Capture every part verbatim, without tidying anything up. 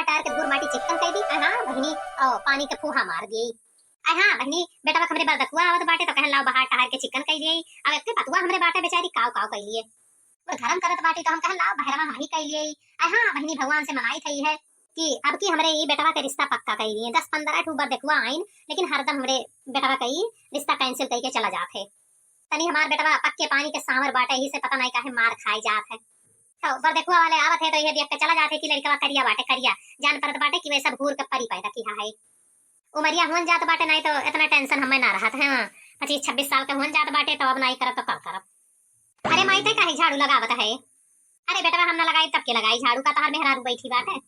टहर के धूर माटी चिक्कन कइ दी। अ हाँ बहिनी, अ, पानी के फूहा मार दिए। अ हाँ बहिनी, बेटवा के हमरे बरदखुआ आवत बाटे तो कहन लाओ बहार टहर के चिक्कन कइ दिए। अब एक पतुआ हमरे बाटे बेचारी काव काव कइ लिए। और धरम करत बाटी तो हम कहन लाओ बहरवा हम ही कइ लिए। अ हाँ बहिनी, भगवान से मनाई थई है कि अब की हमरे ई बेटवा के रिश्ता पक्का कइ दिए। दस पन्द्रह ठू बरदखुआ आइन, लेकिन हरदम हमरे बेटवा के ई रिश्ता cancel कइ के चला जात है। तनी हमार बेटवा पक्के पानी के सांवर बाटे, यही से पता नहीं काहे मार खाए जात है। तो बरदखुआ वाले आवत है तो यह देख के चला जात है कि लड़कवा करिया बाटे, करिया। जान परत बाटे कि वह सब हूर के परी पैदा किहा है। उमरिया हुन जात बाटे, नहीं तो इतना tension हमें ना रहत है। हाँ, पच्चीस छब्बीस साल के हुन जात बाटे, तो अब नहीं करब तो कब करब? अरे माई, ते काहे झाड़ू लगावत है? अरे बेटवा, हम ना लगाई तब के लगाई झाड़ू, का तोहार मेहरारू बैठी बाटे?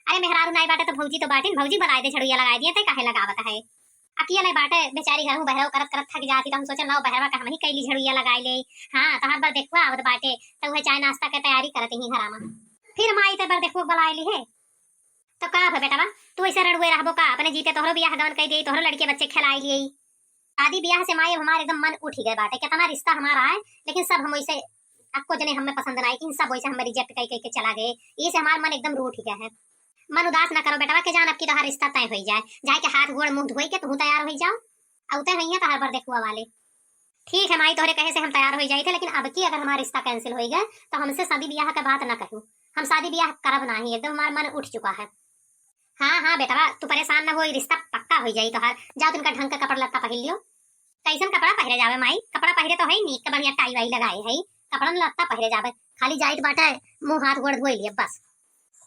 अरे मेहरारू नहीं बाटे तो भौजी तो बाटिन, भौजी बुलाए दे, झड़ुइया लगाए दिए, ते काहे लगावत है? अकेले बाटे बेचारी, घर में बहरव करत करत थक जाती, तो हम सोचन लाओ बहरवा का हम ही कैली झड़ुइया लगाई ले। हाँ, तोहार बरदखुआ आवत बाटे, तो वह चाय नाश्ता के तैयारी करत ही घरा में। फिर माई ते बरदखुआ बुलाए ली है, तो का हो बेटवा, तू ऐसे रड़ुए रहबो का? अपने जीते तोहरो बियाह गवन कइ दिए, तोहरो लड़के बच्चे खेलाई लिए। शादी बियाह से माई अब हमार एकदम मन उठ गए बाटे, कितना रिश्ता हमारा है, लेकिन सब हम वैसे अक्को जने हमें पसंद ना आई, इन सब वैसे हमें reject कइ कइ के चला गए। ये से हमार मन एकदम रूठ गया है। मन उदास ना करो बेटवा, के जान अब की तोहार रिश्ता तय होई जाए, जाए के हाथ गोड़ मुंह धोई के तू तैयार होई जाओ, अउते होइए तोहार बरदखुआ वाले। ठीक है माई, तोहरे कहे से हम तैयार होई जाई थे, लेकिन अब की अगर हमार रिश्ता cancel होई गए तो हमसे शादी बियाह के बात ना कहू, हम शादी बियाह करब नाही, एकदम हमार मन उठ चुका है। हाँ हाँ बेटवा, तू परेशान ना हो, ई रिश्ता पक्का होई जाई तोहार। जाओ, तनिका ढंग के कपड़ा लत्ता पहिर लियो। कैसन कपड़ा पहिरे जावे माई? कपड़ा पहिरे तो है नीक, बढ़िया टाई वाई लगाए है, कपड़ा लत्ता पहिरे जावे। खाली जाइत बाटे, मुंह हाथ गोड़ धोई लिए बस।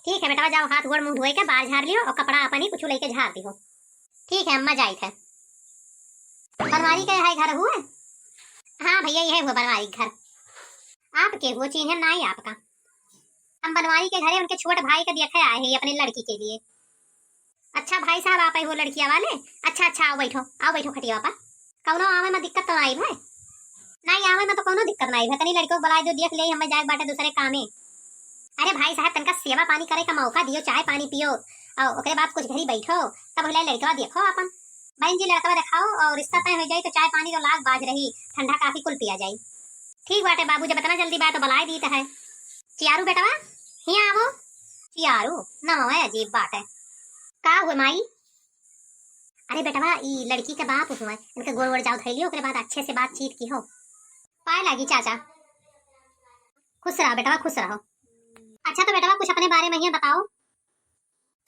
ठीक है बेटवा, जाओ हाथ गोड़ मुंह धोए के बाहर झाड़ लियो और कपड़ा अपन ही कुछ लेके झाड़ दियो। ठीक है अम्मा, जाइत है। बनवारी के है घर हुए? हाँ भैया, यह हुआ बनवारी के घर। आप के हुआ, चीन्हे नाई आपका। हम बनवारी के घरे उनके छोट भाई के देखे आए हैं अपने लड़की के लिए। अच्छा भाई साहब, आप ही हो लड़किया वाले? अच्छा अच्छा, आओ बैठो, आओ बैठो खटिया पर। कौनो आवे में दिक्कत तो नाई भय? नाई, आवे में तो कौनो दिक्कत नाई भय। तनी लड़को को बुलाए दो, देख ले हमें जाए बाटे दूसरे कामे। अरे भाई साहब, तनका सेवा पानी करे का मौका दियो, चाय पानी पियो और ओकरे बाद कुछ घड़ी बैठो, तब होला लड़कवा देखो अपन। बहन जी, लड़कवा देखाओ और रिश्ता तय हो जाई तो चाय पानी तो लाग बाज रही, ठंडा काफी कुल पिया जाई। ठीक बाटे बाबू, जब इतना जल्दी बात तो बुलाए दीत है। चियारू बेटवा, हियाँ आवो। चियारू, नमवे अजीब बाटे। का हुए माई? अरे बेटवा, ई लड़की के बाप हुए, इनके गोड़ वोड़ जाओ धइलियो, ओकरे बाद अच्छे से बातचीत की हो। पाए लागी चाचा। खुश रहो बेटवा, खुश रहो। अच्छा तो बेटवा, कुछ अपने बारे में ही बताओ।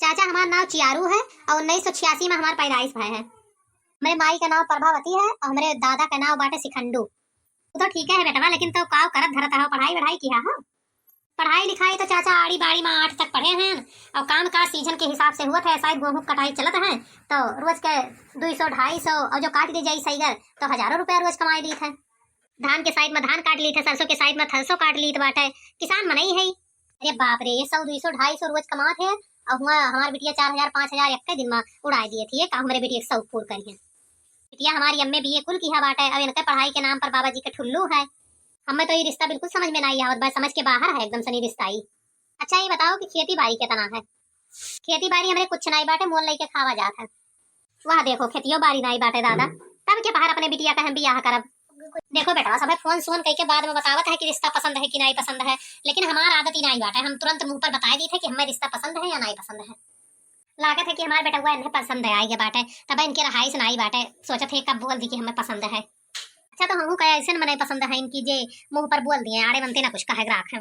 चाचा, हमार नाव चियारू है और उन्नीस सौ छियासी में हमार पैदाइश भय है। हमरे माई का नाव प्रभावती है और हमरे दादा का नाव बाटे सिखंडू। वो तो ठीक है बेटवा, लेकिन तो काव करत धरत हो, पढ़ाई वढ़ाई किया हो? पढ़ाई लिखाई तो चाचा आड़ी बाड़ी में आठ तक पढ़े हैं और काम काज सीजन के हिसाब से हुआ था, शायद गेहूं कटाई चलत है तो रोज के दो सौ ढाई सौ और जो काट ली जाई सैगर तो हजारों रुपया रोज कमाई ली थे। धान के साइड में धान काट ली थे, सरसों के साइड में सरसों काट ली बाटे, किसान मनई है। अरे बाप रे, ये सौ दो सौ ढाई सौ रोज कमात है और हुआ हमार बिटिया चार हजार पाँच हजार एक दिन में उड़ाए दिए थी। ये का हमरे बिटिया के शौक पूर करी है? बिटिया हमारी एमए बीए कुल किहा बाटे, अब इनके पढ़ाई के नाम पर बाबा जी के ठुल्लू है। हमें तो ये रिश्ता बिल्कुल समझ में नहीं आवत बा, समझ के बाहर है एकदम सनी रिश्ता ही। अच्छा ये बताओ कि खेती बाड़ी कितना है? खेती बाड़ी हमरे कुछ नहीं बाटे, मोल लेके खावा जात है। वाह देखो, खेतियो बाड़ी नहीं बाटे दादा, तब के बाहर अपने बिटिया का हम बियाह करब। देखो बेटवा, सभे फोन सोन कह के बाद में बतावत है कि रिश्ता पसंद है कि नहीं पसंद है, लेकिन हमार आदत ही नहीं बाटे, हम तुरंत मुंह पर बताए दी थे कि हमें रिश्ता पसंद है या नहीं पसंद है। लागत है कि हमार बेटवा इन्हें पसंद है, आई के बाटे, तब इनके रहाइश नहीं बाटे, सोचत है कब बोल दी कि हमें पसंद है। अच्छा तो हमहू का ऐसे मनई पसंद है इनकी जे मुंह पर बोल दिए, आड़े बनते ना कुछ कहे ग्राहक है।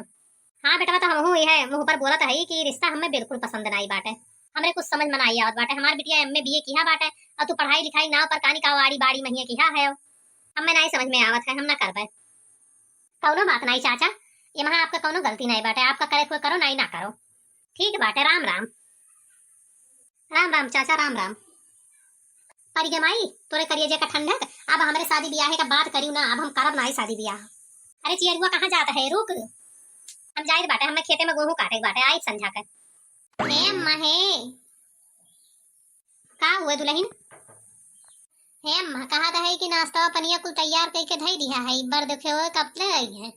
हाँ बेटवा, तो हमहू यह मुंह पर बोलत है कि रिश्ता हमें बिल्कुल पसंद नहीं बाटे, हमरे कुछ समझ में नहीं आवत बाटे। हमार बिटिया एमए बीए किहा बाटे और तू पढ़ाई लिखाई नाव पर कानी का आड़ी बाड़ी महिया किहा है, हमें नहीं समझ में आवत है, हम ना करबे। कौनो बात नहीं चाचा, ये महा आपका कौनो गलती नहीं बाटे, आपका करे कोई करो नहीं ना करो। ठीक बाटे, राम राम। राम राम चाचा, राम राम। परी गे माई, तोरे करिए का ठंडक, अब हमरे शादी बियाह का बात करियो ना, अब हम करब नाई शादी बियाह। अरे चियरुआ कहाँ जात है, रुक, हम जाइत बाटे, हमें खेते में गेहूं काटे के बाटे, आई संझा के। हे अम्मा हे, का हुए दुल्हन? हे अम्मा, कहा तो है कि नाश्ता पनिया कुल तैयार करके धई दिया है, बरदखुआ कब ले आई है?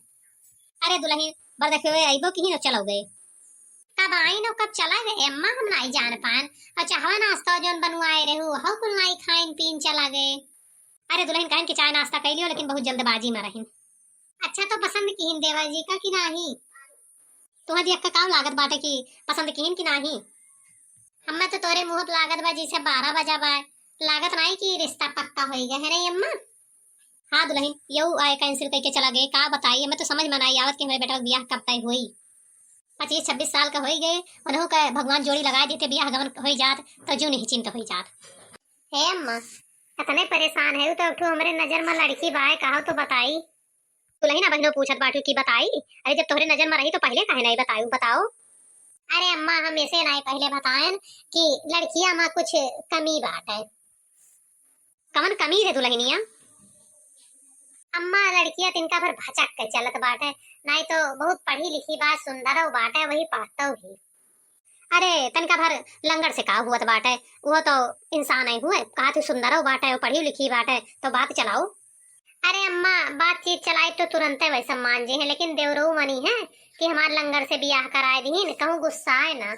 अरे दुल्हन, बरदखुआ आइबो की ही न चलो गए। कब आई न कब चला गए अम्मा, हम नाई जान पान। और चाहवा नाश्ता जौन बनवाए रहू, हौ कुल नाई खाइन पीन चला गए। अरे दुल्हन कहन कि चाय नाश्ता कर लियो, लेकिन बहुत जल्दबाजी में रहिन। अच्छा तो पसंद किहिन देवर जी का कि नाही? तुम्हें देख के का लागत बाटे कि पसंद किहिन कि नाही? हम्मे तो तोरे मुँह पे लागत बा जैसे बारह बजा बा, लागत नाई कि रिश्ता पक्का होई गए है, नहीं अम्मा? हाँ दुलहिन, यऊ आए cancel कइके चला गए, का बताई, हम्मे तो समझ में नाई आवत कि हमरे बेटा के बियाह कब तय होई। पच्चीस छब्बीस साल का होई गए, उन्हों का भगवान जोड़ी लगाए देते, बियाह गवन होई जात, तो जू निश्चिंत होई जात। हे अम्मा, इतने परेशान है तो एक ठो हमरे नजर में लड़की बाय, कहो तो बताई। दुलहिन, बहिनो पूछत बाटू कि बताई? अरे, जब तोहरे नजर में रही तो पहले काहे नाई बतायू, बताओ। अरे अम्मा, हम ऐसे नाई पहले बतायन कि लड़किया में कुछ कमी बाटे। कवन कमी रे दुलहिनिया? अम्मा, लड़किया तिनका भर भचक के चलत बाटे, नाई तो बहुत पढ़ी लिखी बा, सुंदर बाटे, वही पढ़तौ ही। अरे, तनिका भर लंगड़ से का हुअत बाटे, वो तो इंसान ही हुए, कहा तू सुंदर बाटे, पढ़ी लिखी बाटे, तो बात चलाओ। अरे अम्मा, बातचीत चलाई तो तुरंते वैसे मान जी हैं, लेकिन देवरू मनी है कि हमार लंगड़ से बियाह कराए दीन, कहूँ गुस्सा है ना।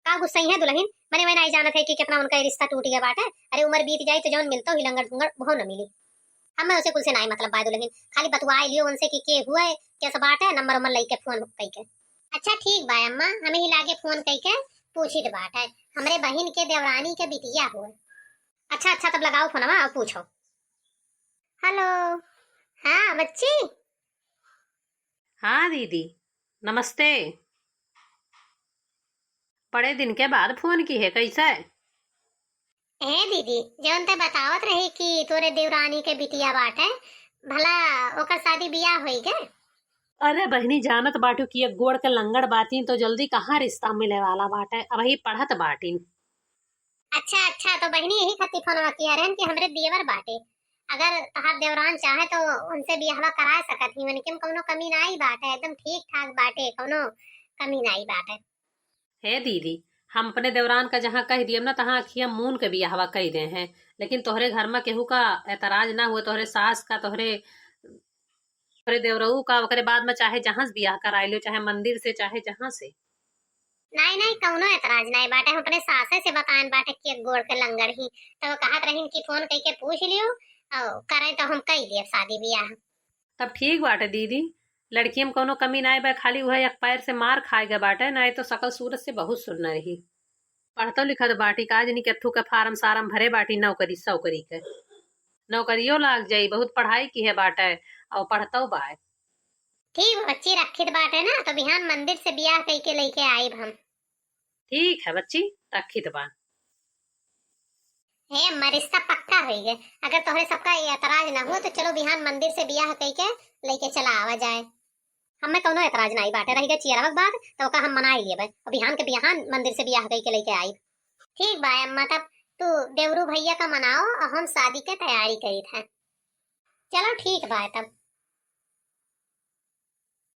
का गुस्सा है दुलहिन? मने वह नाई जानत है कि कितना उनका रिश्ता टूट गया बाटे। अरे उम्र बीत जाई तो जौन मिलतो ही लंगड़ भुंगड़ वो न मिली। हमें उसे कुल से नाई मतलब बाय दुलहिन, खाली बतुआए लियो उनसे कि के हुए, कैसे बाटे, नंबर उम्बर लइके फोन कइके। अच्छा ठीक बा अम्मा, हमें ही लागे फोन कइके पूछित बाटे। हमरे बहिन के देवरानी के बिटिया हुए। अच्छा, अच्छा, तब लगाओ फोनवा और पूछो। हेलो, हाँ बच्ची। हाँ दीदी, नमस्ते। बड़े दिन के बाद फोन की है, कैसे? ए दीदी, जौन ते बतावत रही कि तोरे देवरानी के बिटिया बाटे, भला ओकर शादी बियाह होई गए? अरे बहिनी, जानत बाटू कि एक गोड़ के लंगड़ बाटिन, तो जल्दी कहाँ रिश्ता मिले वाला बाटे, अबही पढ़त बाटिन। अच्छा, अच्छा, तो बहिनी यही खातिर फोनवा किया रहन कि हमरे देवर बाटे, अगर तहार देवरान चाहे तो उनसे बियाहवा करा सकत ही, उनके में कौनो कमी नाई बाटे, एकदम ठीक ठाक बाटे, कौनो कमी नाई बाटे। हे दीदी, हम अपने देवरान का जहाँ कह दियब ना, तहाँ अखिया मून के बियाहवा कह दे हैं, लेकिन तोहरे घर में केहू का एतराज ना हुए, तोहरे सास का, तोहरे, तोहरे देवरऊ का, ओकरे बाद में चाहे जहाँ से बियाह कराई लियो, चाहे मंदिर से, चाहे जहाँ से। नाई, नाई, कौनो एतराज नाई बाटे। हम अपने सासे से बताएन बाटे कि एक गोड़ के लंगड़ ही, तो वो कहत रहीन कि फोन कइके पूछ लियो, और करे तो हम कई दियब शादी बियाह। तब ठीक बाटे दीदी, लड़कियन में कौनो कमी नाई बा, खाली उहे एक पैर से मार खाए गए बाटे, नाई तो शकल सूरत से बहुत सुंदर रही। पढ़तो लिखत बाटी, का जनी केथू के फार्म सारम भरे बाटी नौकरी सौकरी के। नौकरियो लाग जाई, बहुत पढ़ाई की है बाटे, और पढ़तो बाय। ठीक बा बच्ची, रखित बाटे ना, तो बिहान मंदिर से बियाह कइके लइके आइब हम। ठीक है बच्ची, रखित बा। हे अम्मा, रिश्ता पक्का होई गए। अगर तोहरे सबका ये एतराज ना हो तो चलो बिहान मंदिर से बियाह कइके लइके चला आवा जाए। हमें कौनो एतराज नाई बाटे, रह गए चियरवा के बात, तो ओका हम मनाई लेबे। अब बिहान के बिहान मंदिर से बियाह कइके लइके आइब। ठीक बा अम्मा, तब तू देवरू भैया का मनाओ और हम शादी के तैयारी करीत है। चलो ठीक बा तब।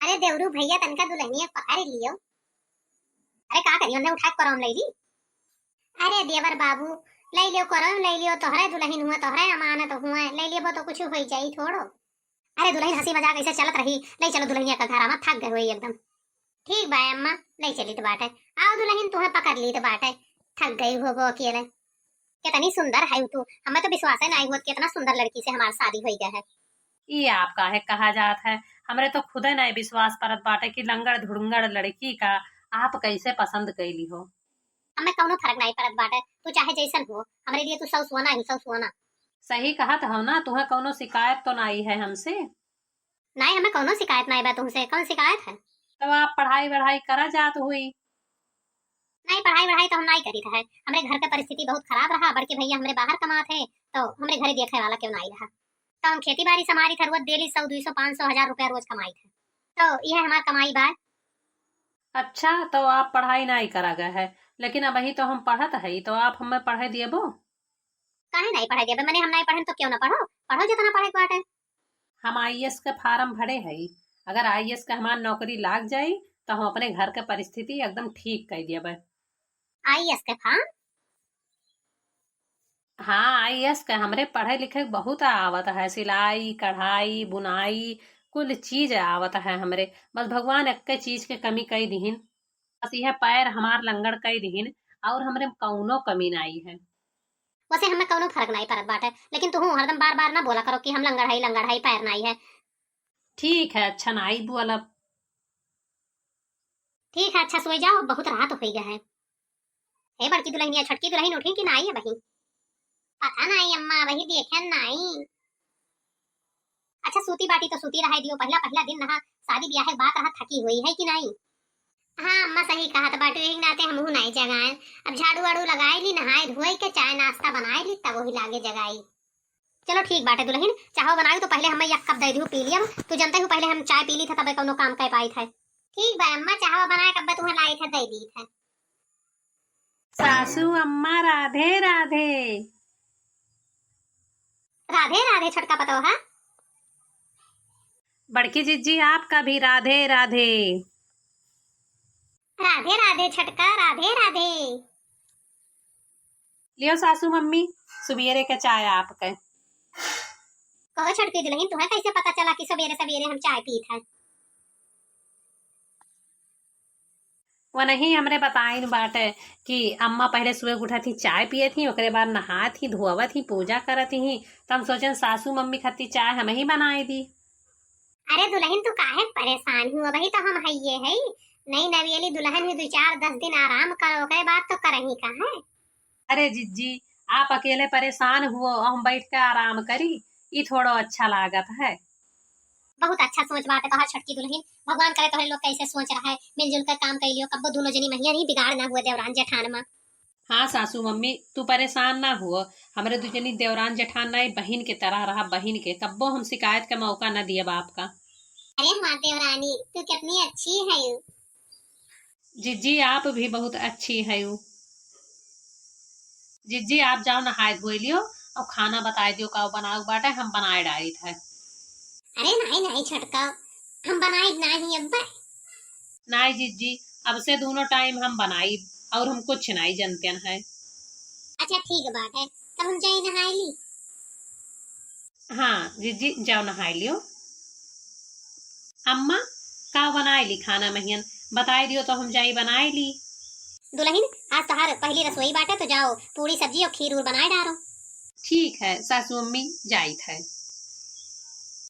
अरे देवरू भैया, तनका दुल्हनिया पकड़ लियो। अरे का करी, उन्हें उठा के कोरवा में ले ली। अरे देवर बाबू, ले लियो कोरवा में, ले लियो, तोहरे दुल्हन हुए, तोहरे अमानत हुए, ले लियो तो कुछ हो जाई थोड़ो। अरे दुल्हन, हंसी मजाक ऐसे चलत रही, ले चलो दुल्हनिया का घर, हम थक गए हुए एकदम। ठीक बा अम्मा, ले चली तो बाटे। आओ दुल्हन, तुम्हें पकड़ ली तो बाटे, थक गई हो वो अकेले। कितनी सुंदर है तू, हमें तो विश्वास ही नहीं हुआ कि इतना सुंदर लड़की से हमारी शादी हो गया है। ये आप काहे कहा जात है, हमरे तो खुदे नहीं विश्वास परत बाटे कि लंगड़ धुड़ंगड़ लड़की का आप कैसे पसंद कैली हो। हमें कौनो फर्क नहीं पड़त बाटे, तू चाहे जैसन हो, हमरे लिए तू सौ सोना ही सौ सोना। सही कहत हो ना, तुम्हें कौनो शिकायत तो नहीं है हमसे? नहीं, हमें कौनो शिकायत नहीं बा तुमसे, कौन शिकायत है? तब आप पढ़ाई वढ़ाई करा जात हुई। नहीं, पढ़ाई वढ़ाई तो हम नहीं करीत है, हमरे घर के परिस्थिति बहुत खराब रहा, बड़के भैया हमरे बाहर कमात है, तो हमरे घरे देखे वाला क्यों नहीं रहा, तो हम खेती बाड़ी संभारी था, रोज डेली सौ, दो सौ, पाँच सौ, हजार रुपया रोज कमाई था, तो यह हमार कमाई बा। अच्छा, तो आप पढ़ाई नहीं करा गए है, लेकिन अबही तो हम पढ़त है, तो आप हमें पढ़े दिएबो? काहे नहीं पढ़े दिएबे? मने हम नहीं पढ़न तो क्यों ना पढ़ो, पढ़ो जितना पढ़े के बाटे। हम आईएएस के फार्म भरे हई, अगर आईएएस के हमार नौकरी लाग जाई तो हम अपने घर के परिस्थिति एकदम ठीक कर देबे। आईएएस के फार्म? हाँ, आईएएस के हमरे पढ़े लिखे के बहुत आवत है, सिलाई, कढ़ाई, बुनाई, कुल चीज आवत है हमरे। बस भगवान एक्के चीज के कमी कई दिहिन, बस यह पैर हमार लंगड़ कई दिहिन, और हमरे में कौनो कमी नाई है। वैसे हमें कौनो फर्क नाई पड़त बाटे, लेकिन तू हरदम बार बार ना बोला करो कि हम लंगड़ हई, लंगड़ हई, पैर नाई है। ठीक है, अच्छा नाई बोलब। ठीक है, अच्छा सोई जाओ, बहुत रात हो गया है। ए बड़की दुलहिनिया, छोटकी दुलहिन उठी कि नाई अबही? पता नाई अम्मा, अबही देखेन नाई। अच्छा, सूती बाटी तो सूती रहे दियो, पहिला पहिला दिन रहा, शादी ब्याह के बात रहा, थकी हुई है कि नाई? हाँ अम्मा, सही कहत बाटू, एक नाते हमहू नाई जगाए। अब झाड़ू वाड़ू लगाए ली, नहाए धोए के, चाय नाश्ता बनाए ली, तब वही लागे जगाई। चलो ठीक बाटे दुलहिन, चाहो बनाई तो पहले हमें एक कप दे दियो, पी लियब। तू जनते हो पहले हम चाय पी ली था तबे कौनो काम कर पाई था। ठीक बा अम्मा, चाहो बनाए कब्बे तुम्हें लाई था दे दी था। सासू अम्मा राधे राधे। राधे राधे छोटका पतोहा। बड़की जिज्जी आपका भी राधे राधे। राधे राधे छोटका, राधे राधे। लियो सासू मम्मी, सुबेरे के चाय आपके। कहो छोटकी दुलहिन, तुहे कैसे पता चला कि सबेरे सबेरे हम चाय पीत है? वनही हमरे बताइन बाटे कि अम्मा पहले सुबह उठत ही, चाय पियत ही, ओकरे बाद नहात ही, धोवत ही, पूजा करत ही, त हम सोचेन सासू मम्मी खत्ती चाय हमही बनाए दी। अरे दुलहिन, तू काहे परेशान हुआ, वही तो हम हइये है। नई नवेली दुलहन ही, दो चार दस दिन आराम करो, ओकरे बाद तो करही का है। अरे जिज्जी, आप अकेले परेशान हुओ और हम बैठ के आराम करी, ई थोड़ो अच्छा लागत है। बहुत अच्छा सोच बाटे तोहार छोटकी दुलहिन। भगवान करे तोहरे लोग कैसे सोच रहा है, मिलजुल कर काम कर लियो, कब्बो दोनों जनी महिया नहीं बिगाड़ ना हुए देवरान जेठान मा। हाँ सासू मम्मी, तू परेशान ना हुओ, हमरे दू जनी देवरान जेठान नाई बहिन के तरह रहा, बहिन के, कब्बो हम शिकायत का मौका ना दियब आपका। अरे हमार देवरानी, तू कितनी अच्छी है। जिज्जी, आप भी बहुत अच्छी है। जिज्जी, आप जाओ नहाए धोए लियो और खाना बताए दियो का बनाओ बाटे, हम बनाए डारित है। अरे नाई नाई छोटका, हम बनाए नाही अब्बे। नाई जिज्जी, अब से दोनों टाइम हम बनाई और हम कुछ नाई जनते हैं। अच्छा ठीक बाटे, तब हम जाए नहाए ली। हाँ जिज्जी, जाओ नहाए लियो। अम्मा, का बनाए ली खाना महियन? बताए दियो तो हम जाई बनाए ली। दुलहिन, आज तोहार पहली रसोई बाटे, तो जाओ पूड़ी सब्जी और खीर उर बनाए डारो। ठीक है सासू अम्मी, जाइत है।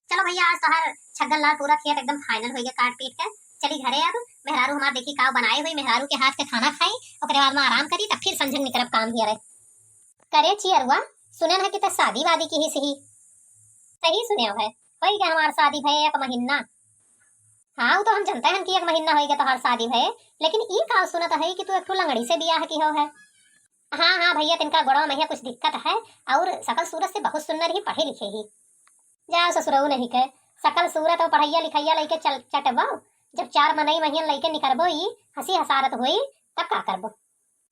चलो भैया, आज तोहार छग्गन लाल पूरा खेत एकदम final होइ गया काट पीट के। चली घरे अब, मेहरारू हमार देखी का बनाए हुई, मेहरारू के हाथ के खाना खाई, ओकरे बाद में आराम करी, तब फिर संझक निकरब काम हियरे। करे चियरुआ, सुने ना कि ते शादी वादी किहिस ही। सही सुने है, होइ गया हमार शादी भये एक महीना। हाँ, वो तो हम जनते हैं कि एक महीना होइ गया तोहार शादी भये, लेकिन ई का सुनत है कि तू एक ठो लंगड़ी से बियाह किहो है। हाँ हाँ भैया, तिनका गोड़वा में कुछ दिक्कत है, और सकल सूरत से बहुत सुंदर ही पढ़े लिखे ही। जाओ ससुरऊ नहीं के, सकल सूरत और पढ़ैया लिखैया लइके चल चटबो, जब चार मनई महियन लइके निकरबो ई हंसी हसारत होई, तब का करबो?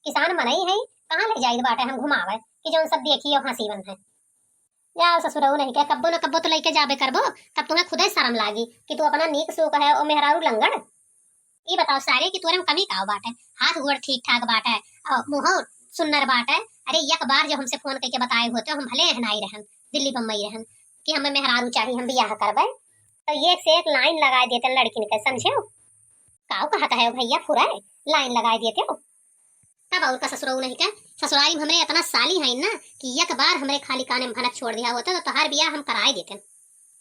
किसान मनई है, कहाँ ले जाइत बाटे हम घुमावे कि जौन सब देखी और हंसी बन है। जाओ ससुरऊ नहीं के, कब्बो न कब्बो तो लइके जाबे करबो, तब तुम्हें खुदे शर्म लागी कि तू अपना नीक सूख है ओ मेहरारू लंगड़। ई बताओ सारे कि तोरे में कमी का बाटे? हाथ गोड़ ठीक ठाक बाटे और मुँह सुन्नर बाटे। अरे एक बार जो हमसे फोन करके बताए होते, हम भले एहनाई रहन, दिल्ली बम्बई रहन कि हमें मेहरारू चाही, हम बियाह करबे, तो एक से एक लाइन लगाए देते लड़किन के, समझे हो? काऊ कहत है भैया, फुराए लाइन लगाए देते हो। तब और का ससुरऊ नहीं के, ससुरारी में हमरे इतना साली है ना कि एक बार हमरे खाली काने में भनक छोड़ दिया होता तो तोहार बियाह हम कराए देते।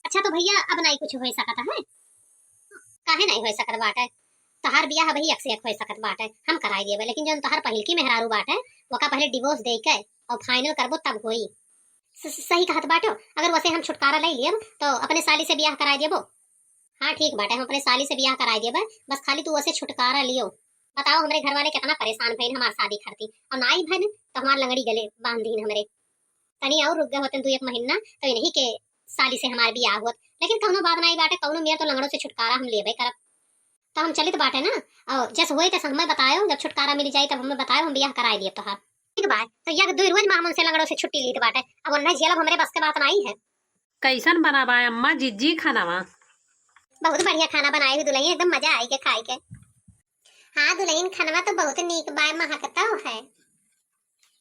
अच्छा तो भैया, अब नहीं कुछ हो सकता है? काहे नहीं हो सकत बाटे? तोहार बियाह अबही एक से एक हो सकत बाटे, हम कराई देबे, लेकिन जौन तोहार पहिलकी मेहरारू बाटे, ओका पहले divorce दे के और final करबो तब होई। स-, स-, सही कहत बाटे, अगर वसे हम छुटकारा ले लियब तो अपने साली से बियाह कराई देबो। हाँ ठीक बाटे, हम अपने साली से बियाह कराई देबे, बस खाली तू वसे छुटकारा लियो। बताओ हमरे घर वाले कितना परेशान भइल हमार शादी खातिर, और नाई भन तो हमार लंगड़ी गले बांध दीन हमरे। तनी और रुक गए होते दो एक महीना तो इन्हीं के साली से हमार बियाह होत, लेकिन कौनो बात नहीं बाटे, कौनो मेर तो लंगड़ों से छुटकारा हम लेबे करब। तो हम चलित बाटे ना, और जस होए तस हमें बतायो, जब छुटकारा मिल जाई तब हमें बतायो, हम बियाह कराए दिए तोहार। ठीक बा, तो यह दो रोज में हम उनसे लंगड़ों से छुट्टी लीत बाटे, अब उन्हें झेलब हमरे बस के बात नहीं है। कैसन बना बा अम्मा जिज्जी खानावा? बहुत बढ़िया खाना बनाए हुई दुलहिन, एकदम मजा आई के खाए के। हाँ दुलहिन, खानवा तो बहुत नीक बा, महकता है।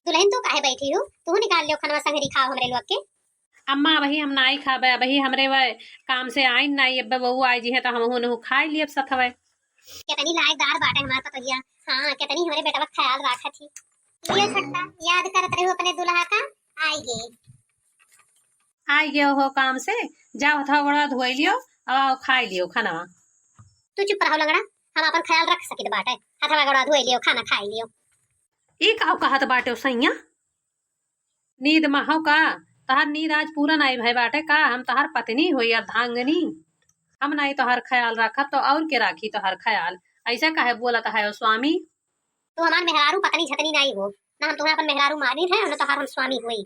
दुलहिन, तू काहे बैठी हो? तू निकाल लियो खानवा, संगरी खाओ हमरे लोग के। अम्मा, अबही हम नाई खाबे, अबही हमरे वह काम से आइन नाई, अब्बे बहू आई जी है तो हम उन्हें खाए लिए अब सथवे। कितनी लायकदार बाटे हमार पतोहिया। हाँ, कितनी हमरे बेटवा ख्याल राखत ही। ये छोटका, याद करत रहो अपने दुल्हा का, आई गए। आई गयो हो काम से, जाओ हथवा गोड़वा धोई लियो, अब आओ खाई लियो खाना। तू चुप रहो लंगड़ा, हम अपन ख्याल रख सकित बाटे। हथवा गोड़वा धोई लियो, खाना खाई लियो। ई काउ कहत बाटे सैया? नींद मा हौ का? तोहार नींद आज पूरा नाई भय बाटे का? हम तोहार पत्नी होई अर्धांगिनी, हम नाई तोहार ख्याल रखब तो और के राखी तोहार ख्याल? ऐसा काहे बोलत है ओ स्वामी? तू हमार मेहरारू पत्नी झतनी नाई हो, ना हम तुम्हें अपन मेहरारू मानी है, ना तोहार हम स्वामी होई।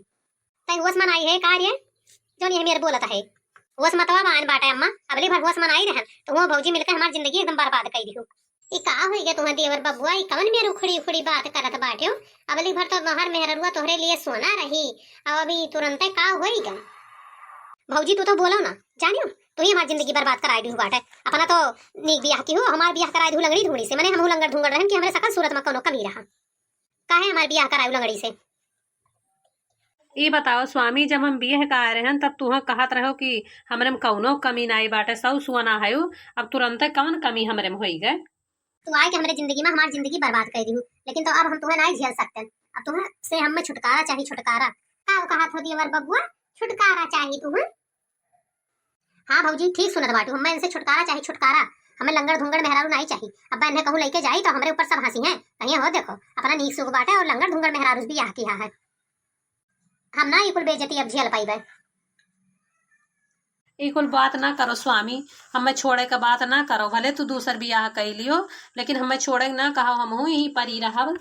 तै होश मा नाई है का रे? जौन ये मेर बोलत है, होश मतवा मा आन बाटे अम्मा, अबली भर होश मा नाई रहन, तो वो भौजी मिलके हमार जिंदगी एकदम बर्बाद कर दिहु। ई का होई गया तुम्हें देवर बबुआ, ई कवन मेर उखड़ी उखड़ी बात करत बाटे हो? अबली भर तो हमार मेहररुआ तोहरे लिए सोना रही, अब अभी तुरंते का होई गया? भौजी तू तो बोलो ना, जानियो तू ही हमार जिंदगी बर्बाद कराई दिहु बाटे। अपना तो नीक बियाह की हो, हमार बियाह कराई दिहु लंगड़ी धुंगड़ी से, मने हमहू लंगड़ धुंगड़ रहन कि हमरे सकल सूरत मा कौनो कमी रहा। काहे हमार बियाह करायु लंगड़ी से? ई बताओ स्वामी, जब हम बियाह का आए रहन तब तुहा कहत रहो कि हमरे में कौनो कमी नाई बाटे, सौ सुअना हयू, अब तुरंते कौन कमी हमरे में होई गए? तू आए के हमरे जिंदगी में हमार जिंदगी बर्बाद कर दिहू, लेकिन तो अब हम तुम्हें नाई झेल सकते। अब तुम्हें से हमें छुटकारा चाहिए, छुटकारा। का कहत हो देवर बबुआ, छुटकारा चाहिए तुम्हें? हाँ भौजी, ठीक सुनत बाटू, हमें इनसे छुटकारा चाही, छुटकारा। हमें लंगड़ धुंगड़ मेहरारू नाई चाही। अब इन्हें कहूँ लइके जाई तो हमरे ऊपर सब हँसी हैं, कहिए हो देखो, अपना नीक सुख बाटे और लंगड़ धुंगड़ मेहरारू से बियाह किया है। हम ना ई कुल बेइज्जती अब झेल पाइबे। ई कुल बात ना करो स्वामी, हमें छोड़े का बात ना करो, भले तू दूसर बियाह कई लियो, लेकिन हमें छोड़े ना कहो, हमहू यहीं परी रहब।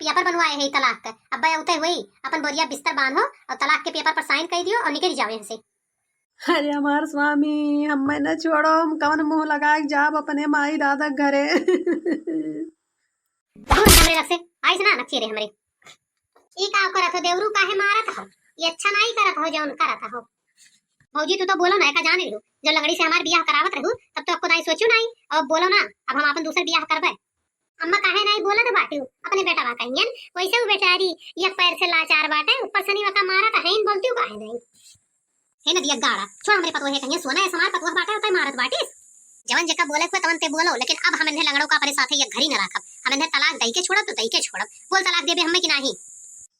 पेपर बनवाए है तलाक के, अब उते हुई अपन बोरिया बिस्तर बांधो और तलाक के पेपर पर साइन कर दियो और निकल जाओ यहाँ से। अरे हमार स्वामी, हमें न छोड़ो, हम कवन मुंह लगाए जाब अपने माई दादा के घरे। दूर हमरे लग से, आइस ना नक्की रे हमरे। ई का करत हो देवरू, काहे मारत हो? ये अच्छा नाई करत हो जौन करत हो। भौजी तू तो बोलो ना, एका जान लो, जब लंगड़ी से हमार बियाह करावत रहू तब तो अक्को दाई सोचू नाई, अब बोलो ना, अब हम अपन दूसर बियाह करबे। अम्मा काहे नाई बोलत बाटू? अपने बेटवा कहियन, वैसे उ बेचारी एक पैर से लाचार बाटे, ऊपर से नी ओका मारत हईन, बोलती काहे नाई? हे नदिया गाड़ा, छोड़ हमरे पतोहे कहियन, सोना ऐसा मार पतोह बाटे, उताई मारत बाटिस। जवन जेका बोले को तवन ते बोलो, लेकिन अब हम इन्हें लंगड़ों का अपने साथे एक घड़ी न राखब। हम इन्हें तलाक दई के छोड़ब तो दई के छोड़ब। बोल तलाक देबे हमें कि नाही?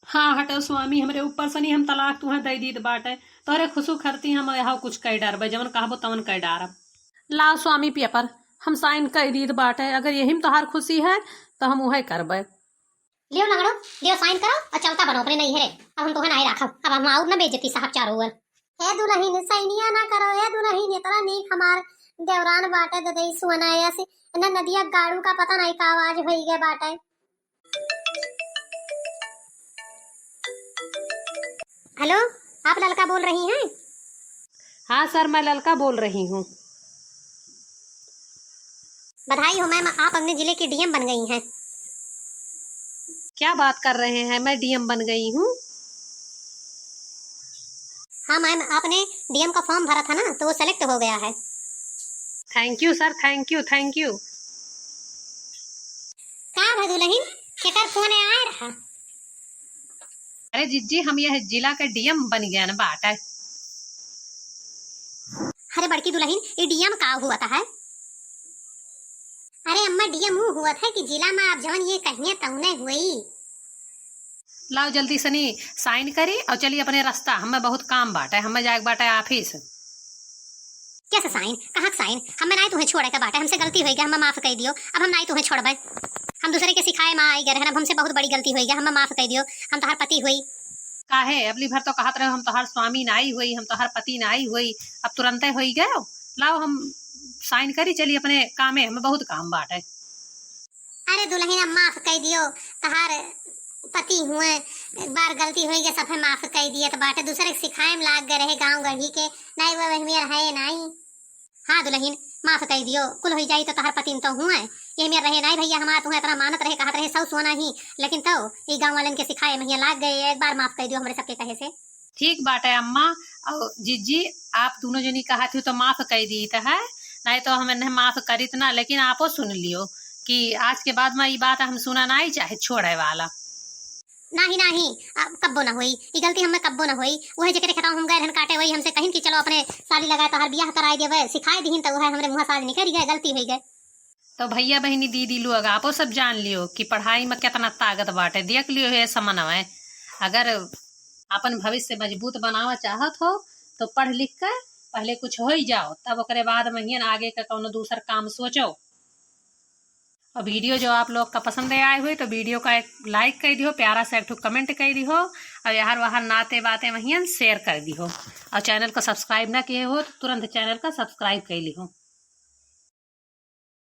हाँ हटो स्वामी, हमरे ऊपर से नी हम तलाक तुहें दई दीत बाटे। तोहरे खुशू खरती हम यहाँ कुछ कह डरबे, जवन कहबो तवन कह डारब। लाओ स्वामी पेपर, हम साइन कर दीत बाटे, अगर यही में तोहार खुशी है तो हम उहे करबे। लियो लंगड़ो, लियो साइन करो और चलता बनो अपने नैहरे। अब हम तोहे नाई राखब, अब हम और न बेइज्जती साहब चारों ओर। हे दुलहिन, सैनिया ना करो, हे दुलहिन, इतना नीक हमार देवरान बाटे ददई सुअना ऐसी, इन्हें नदिया गाड़ू का पता नहीं का आवाज होई गए बाटे। हेलो, आप ललका बोल रही हैं? हाँ सर, मैं ललका बोल रही हूँ। बधाई हो मैम, आप अपने जिले की डीएम बन गई हैं। क्या बात कर रहे हैं, मैं डीएम बन गई हूँ? हाँ मैम, आपने डीएम का फॉर्म भरा था ना, तो वो सेलेक्ट हो गया है। थैंक यू सर, थैंक यू, थैंक यू। का भा दुलहिन, केकर फोन आए रहा? अरे जिज्जी, हम यह जिला के डीएम बन गए न बाटे। अरे बड़की दुलहिन, ये डीएम का हुआ था है? अरे अम्मा, डीएम ऊ हुआ था कि जिला में आप जवन ये कहिए तउने हुई। लाओ जल्दी सनी साइन करी और चली अपने रास्ता, हमें बहुत काम बाटे, हमें जाए के बाटे ऑफिस। कैसे साइन? कहाँ के साइन? हमें नाई तुहें छोड़े के बाटे, हमसे गलती होई गया, हमें माफ कर दियो, अब हम नाई तुहें छोड़बे। हम दूसरे के सिखाए मा आई गए रहन, अब हमसे बहुत बड़ी गलती होई गया, हमें माफ कर दियो, हम तोहार पति हुई। काहे? अबली भर तो कहत रहे हम तोहार स्वामी नाई हुई, हम तोहार पति नाई हुई, अब तुरंते होई गयो। लाओ हम साइन करी, चली अपने कामे, हमें बहुत काम बाटे। अरे दुलहिन, अब माफ कर दियो, तोहार पति हुए, एक बार गलती होई गई, सफे माफ कर दिए तो बाटे, दूसरे के सिखाए में लाग गए रहे गाँव गढ़ी के, नाई वो वही में रहे नाई। हाँ दुलहिन, माफ कर दियो, कुल होई जाई तो तोहार पतिन तो हुए, ये मेर रहे नाई भैया हमार, तुहें इतना मानत रहे, कहत रहे सौ सोना ही, लेकिन तो ये गाँव वालन के सिखाए महिया लाग गए, एक बार माफ कर दियो हमरे सबके कहे से। ठीक बाटे अम्मा और जिज्जी, आप दोनों जनी कहत हो तो माफ कर दीत है, नहीं तो हम इन्हें माफ करीत ना, लेकिन आपो सुन लियो कि आज के बाद में ये बात हम सुना नहीं चाहे छोड़े वाला। नाही, नाही, अब कब्बो ना होई, ई गलती हमें कब्बो ना होई। वह जेकरे खेतवा हम गए रहन काटे, वही हमसे कहिन कि चलो अपने साली लगाए तोहार बियाह कराई देवे, सिखाई दिहिन, तो वह हमरे मुँह से आज निकल गए, गलती होई गए। तो भैया, बहिनी, दीदी लोग, आपो सब जान लियो कि पढ़ाई में कितना ताकत बाटे। देख लियो हे समनवे, अगर अपन भविष्य मजबूत बनावा चाहत हो, तो पढ़ लिख के पहले कुछ होई जाओ, तब ओकरे बाद में हियन आगे का कौनो दूसर काम सोचो। और video जो आप लोग का पसंद आए हुए तो video का एक like कर दिहो, प्यारा सा एक ठो comment कर दिहो, और यार वहाँ नाते बातें वहीं share कर दिहो, और channel को subscribe ना किए हो तो तुरंत channel का subscribe कर लिहो।